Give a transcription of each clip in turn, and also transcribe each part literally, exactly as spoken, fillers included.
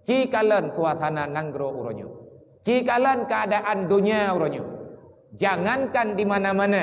Ci kalon suasana nanggroe uroe nyoe. Ci kalon keuadaan donya uroe nyoe. Jangankan di mana-mana,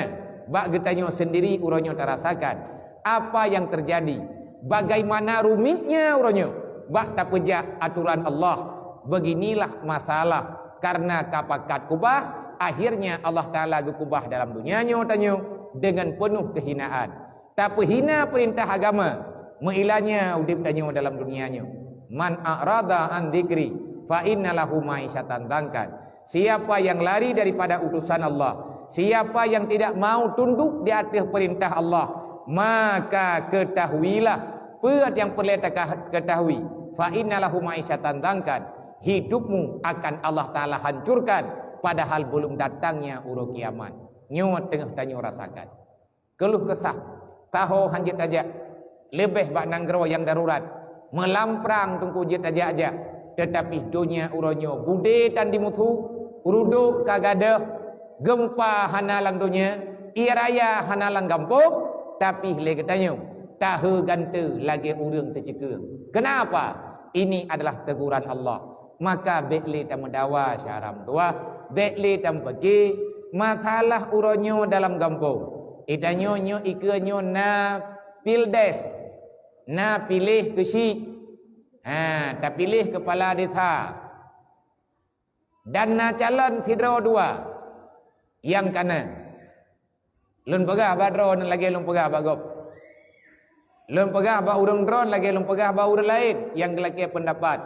bak geutanyoe sendiri uroe nyoe tarasakan apa yang terjadi, bagaimana rumitnya uroe nyoe bak tapeujak aturan Allah. Beginilah masalah, karena ka pakat kubah, akhirnya Allah Taala geukubah dalam donya nyoe tanyoe dengan penuh kehinaan. Tapeuhina peurintah agama, meuilanya udeb tanyoe dalam dunia nyoe. "Man a'rada an dzikri fa inna lahu ma'isyatan dzankan." Siapa yang lari daripada utusan Allah, siapa yang tidak mau tunduk di ateueh peurintah Allah, maka ketahuilah, peue nyang peureulée takah-, ketahui, "fa inna lahu ma'isyatan dzankan." Hidupmu akan Allah Taala hancurkan, padahal belum datangnya uroe kiamat. Nyoe teungoh tanyoe rasakan. Keuluh kesah, taho han jeuet tajak, leubeh bak nanggroe nyang darurat, meulamprang teungku jeuet tajak-jak, teutapi donya uroe nyoe budé tan dimusu, rudok ka gadôh, geumpa hana lam donya, ie raya hana lam gampông, tapi lé geutanyoe taheu gante lagée ureuëng teuceukeueng. Kenapa? Ini adalah teguran Allah. Maka bék lé tameudawa syara meutuwah, bék lé tameupiké masalah uroe nyoe dalam gampông. Geutanyoe nyoe ikeue nyoe na pildes, na piléh keuchik. Ha, tapiléh keupala desa. Dan na calon sidroe dua nyang kana. Lôn peugah bak droeneuh lagée lôn peugah bak gob. Lôn peugah bak ureuëng droeneuh lagée lôn peugah bak ureuëng laén nyang geulakée peundapat.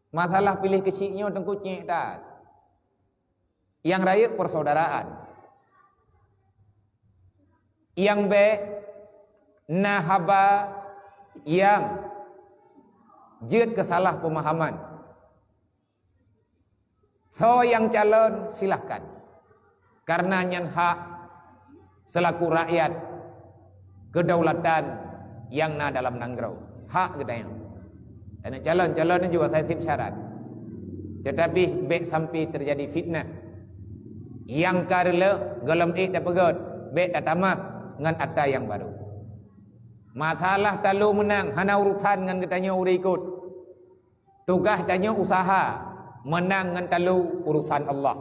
Masalah piléh keuchik nyoe teungku cék that. Nyang rayeuk persaudaraan. Nyang bék na haba nyang jeuet keu salah peumahaman. Soe nyang calon, silahkan. Karena nyan hak selaku rakyat kedaulatan nyang na dalam nanggroe. Hak geutanyoe. Aneuk calon-calon nyoe juga saseb syarat. Tetapi bék sampai terjadi fitnah. Nyang ka reuloh gohlom ék tapeugét, bék tatamah ngon ata nyang barô. Masalah talo meunang hana urusan ngon geutanyoe ureuëng ikot. Tugaih tanyoe usaha, meunang ngon talo urusan Allah.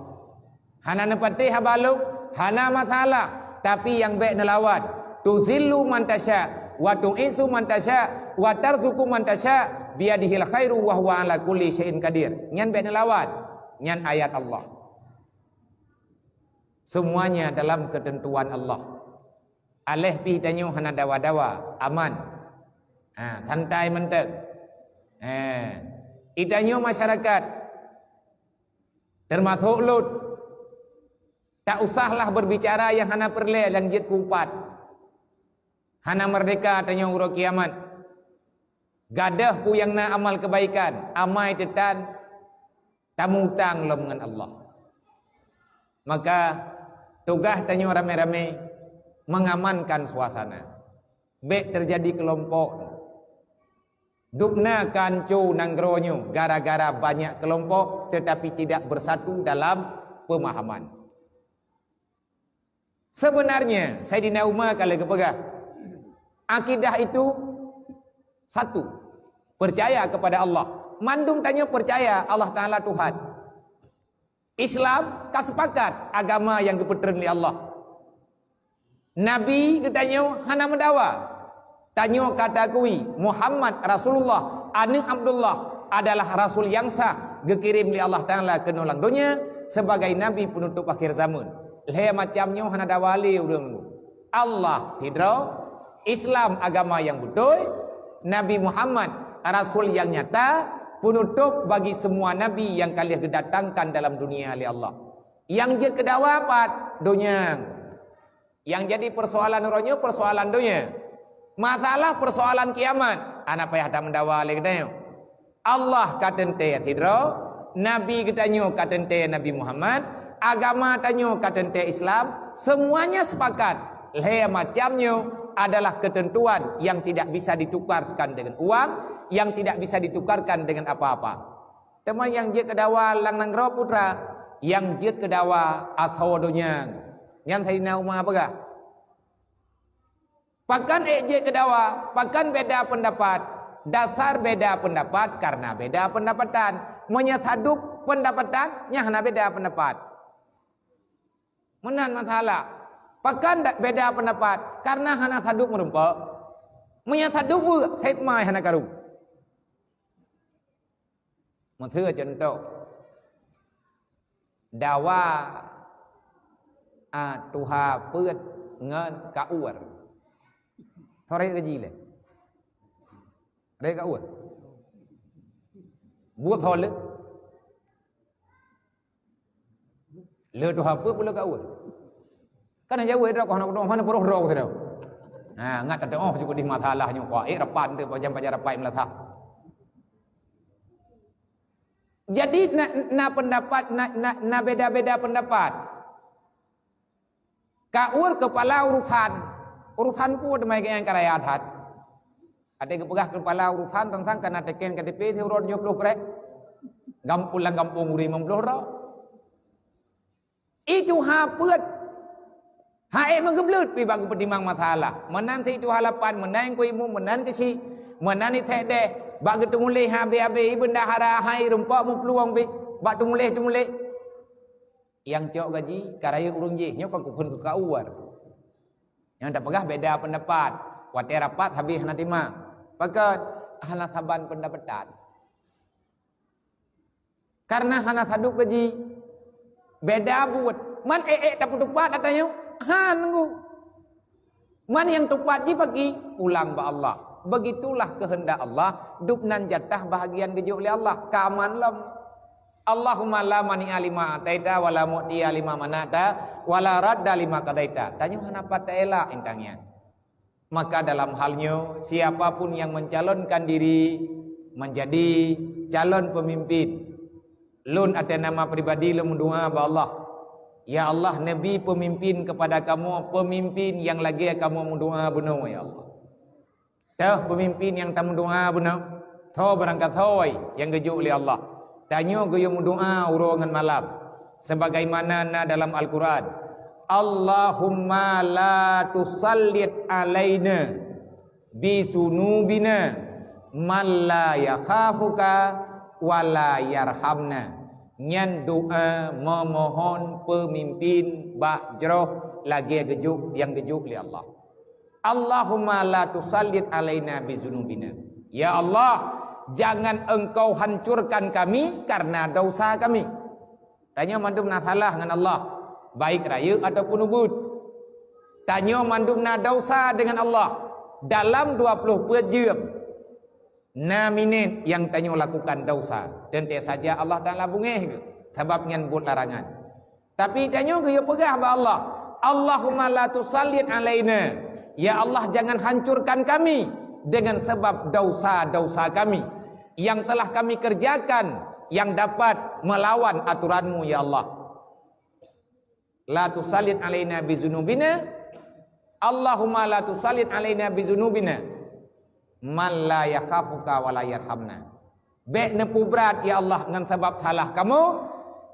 Hana neupatéh haba lôn, hana masalah, tapi nyang bék neulawan. "Tuzillu man tasya, wa tu'izzu man tasya, wa tarzuqu man tasya, biyadihil khairu wa huwa ala kulli syai'in qadir." Nyan bék neulawan. Nyan ayat Allah. Semuanya dalam ketentuan Allah. Aléh pih tanyoe hana dawa-dawa, aman. Ha, santai mantong. Eh, geutanyoe masyarakat, termasuk lôn, tak usahlah berbicara nyang hana peureulée nyang jeuet keu upat. Hana meurdeka tanyoe uroe kiamat. Gadôh peue nyang na amal keubaikan, amai teutan tamutang lom ngon Allah. Maka, tugaih tanyoe ramé-ramé mengamankan suasana. Bék terjadi kelompok. Dubna kanco nanggroe nyoe gara-gara banyak kelompok tetapi tidak bersatu dalam pemahaman. Sebenarnya, Saidina Umar ka lheueh geupeugah, akidah itu satu, percaya kepada Allah. Mandum tanyoe percaya Allah Taala Tuhan. Islam ka sepakat agama nyang geupeutreun lé Allah. Nabi geutanyoe hana meudawa. Tanyoe ka takui Muhammad Rasulullah, aneuk Abdullah, adalah rasul nyang sah geukirém lé Allah Taala keunoe lam donya sebagai nabi peunutôp akhé zaman. Lhée macam nyoe hana dawa lé ureuëng. Allah sidroe, Islam agama nyang beutôi, Nabi Muhammad rasul nyang nyata, peunutôp bagi semua nabi nyang ka lheueh geudatangkan dalam dunia lé Allah. Nyang jeuet keu dawa pat? Donya. Nyang jadi persoalan uroe nyoe persoalan donya. Masalah persoalan kiamat, hana payah tameudawa lé geutanyoe. Allah ka teuntée sidroe, Nabi geutanyoe ka teuntée Nabi Muhammad, agama tanyoe ka teuntée Islam, semuanya sepakat. Lhée macam nyoe adalah ketentuan yang tidak bisa ditukarkan dengan uang, yang tidak bisa ditukarkan dengan apa-apa. Teuma nyang jeuet keu dawa lam nanggroe putra, nyang jeuet keu dawa asoe donya. Nyan Saidina Umar peugah, pakon ék jeuet keu dawa, pakon beda pendapat? Dasar beda pendapat karena beda pendapatan. Meunyoe sadup pendapatan, nyan hana beda pendapat. Meunan masalah. Pakon dak beda pendapat? Karena hana sadup meurumpok. Meunyoe sadup, sép mai hana karu. Meuseue contoh, dawa, a, tuha peuet ngon kaur. Soe rayeuk gaji lé? Rayeuk kaur. Buet ho lé. Lé tuha peuet pula kaur. Kan jaweueb droe, hana kudoh, hana peuroh droe, kata dia. Ha, ngat teudoh jukut di masalah nyoe, kuah, eh, rapat tu, pajan-pajan rapat meulasah. Jadi, na, na pendapat, na, na, na beda-beda pendapat. Kaur keupala urusan. Urusan peue teuma nyang ka raya that? Até geupeugah keupala urusan teuntang kana teken K T P siuroe tujoh ploh krek. Gampông lam gampông ureueng limong ploh droe. Itu ha peuet. Hai meugeubleut pi bak geupeutimang masalah. Meunan si itu halapan, meunan ku imu, meunan keusi, meunan i thek deh. Bak geuteumuléh habéh-habéh, i bendahara hai rumpok meuplueng pi bak teumuléh-teumuléh. Nyang cok gaji ka rayeuk ureueng jih, nyoe ka kukheun keu kaur. Nyang tapeugah beda pendapat. Watée rapat habéh hana timang. Pakon? Hana saban pendapatan. Karena hana sadup gaji. Beda buet. Man ék-ék tapeutupat ata nyoe? Han nunggu. Man nyang tupat jipaki, pulang bak Allah. Begitulah kehendak Allah, dub nan jatah bahagian geujok lé Allah. Ka aman lom. Allahumma la mani'a lima ataita wa la mu'tiya lima mana'ta wa la radda lima qadaita. Tanyoe hana pat taelak intang nyan. Maka dalam hal nyoe, siapa pun yang mencalonkan diri menjadi calon pemimpin, lôn ateueh nama pribadi lôn meudoa bak Allah, "Ya Allah, neubi pemimpin kepada kamoe, pemimpin nyang lagée kamoe meudoa bunoe, ya Allah." Teuh pemimpin nyang tameudoa bunoe, tho barangkasoe nyang geujok lé Allah. Tanyoe geuyue meudoa uroe ngon malam, sebagaimana na dalam Al-Quran, "Allahumma la tusallit alaina bi dzunubina man la yakhafuka wa la yarhamna." Nyan doa memohon pemimpin bak jroh lagée geujok nyang geujok lé Allah. "Allahumma la tusallit alaina bi dzunubina." Ya Allah, jangan Engkau hancurkan kami karena dosa kami. Tanyoe mandum na salah ngon Allah, baik rayeuk ataupun ubit. Tanyoe mandum na dosa dengan Allah. Dalam dua ploh peuet jeuem, na minét nyang tanyoe lakukan dosa, teuntée saja Allah Taala beungéh geuh, sabab nyan buet larangan. Tapi tanyoe geuyue peugah bak Allah, "Allahumma la tusallit alaina." Ya Allah, jangan hancurkan kami dengan sebab dosa-dosa kami yang telah kami kerjakan yang dapat melawan aturan-Mu, ya Allah. "La tusallit alaina bi dzunubina." "Allahumma la tusallit alaina bi dzunubina man la yakhafuka wa la yarhamna." Bék neupeubrat, ya Allah, ngon sabab salah kamoe.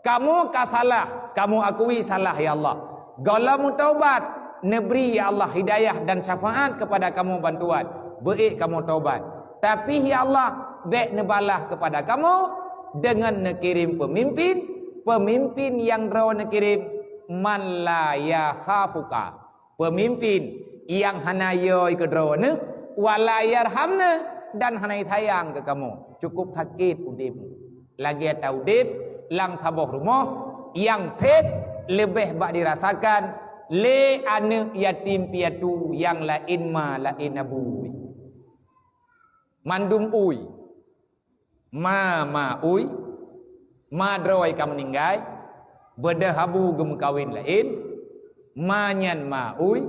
Kamoe ka salah, kamoe akui salah, ya Allah. Gohlom meutobat, neubri, ya Allah, hidayah dan syafaat kepada kamoe bantuan. Beuék kamoe tobat. Tapi, ya Allah, bék neubalah kepada kamoe dengan neukirém pemimpin, pemimpin nyang droe neukirém, man la yakhafuka. Peumimpin nyang hana yö keu droeneuh, wa la yarhamna, dan hana sayang keu kamoe. Cukup sakét udép. Lagée ata udép lam saboh rumoh nyang phét leubeh bak dirasakan lé aneuëk yatim piatu nyang laén ma laén abu. Mandum ui. Ma, ma ui, ma droe ka meuninggai, beudôh abu geumeukawen laén, ma nyan ma ui,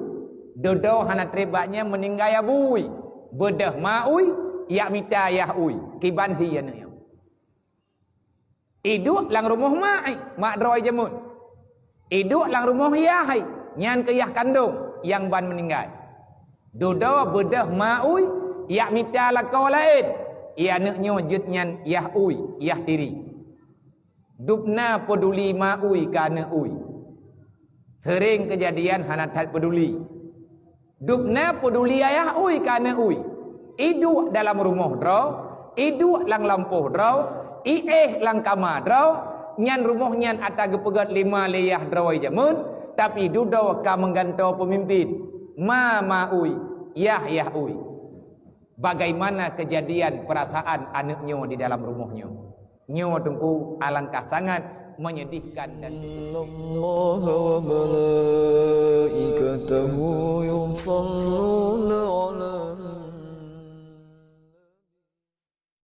dudoe hana treb bak nyan meuninggai abu ui, beudôh ma ui, jak mita yah ui, kiban hi aneuëk nyan. Iduek lam rumoh ma, ai, mak droe jameun. Iduek lam rumoh yah hai, nyan keuh yah kandong nyang ban meuninggai. Dudoe beudôh ma ui, jak mita lakoe laén, i aneuëk nyoe jeuet nyan yah ui, yah tiri. Dubna peuduli ma ui keu aneuëk ui. Seuréng keujadian hana that peuduli. Dubna peuduli ayah ui keu aneuëk ui. Iduek dalam rumoh droe, iduek lam lampôh droe, iéh lam kama droe, nyan rumoh nyan ata geupeugét lima lé yah droe jameun, tapi dudoe ka meugantoe peumimpén. Ma, ma ui, yah, yah ui. Bagaimana kejadian perasaan aneuk nyoe di dalam rumoh nyoe? Nyoe teungku alangkah sangat menyedihkan dan إن الله وملائكته يصلون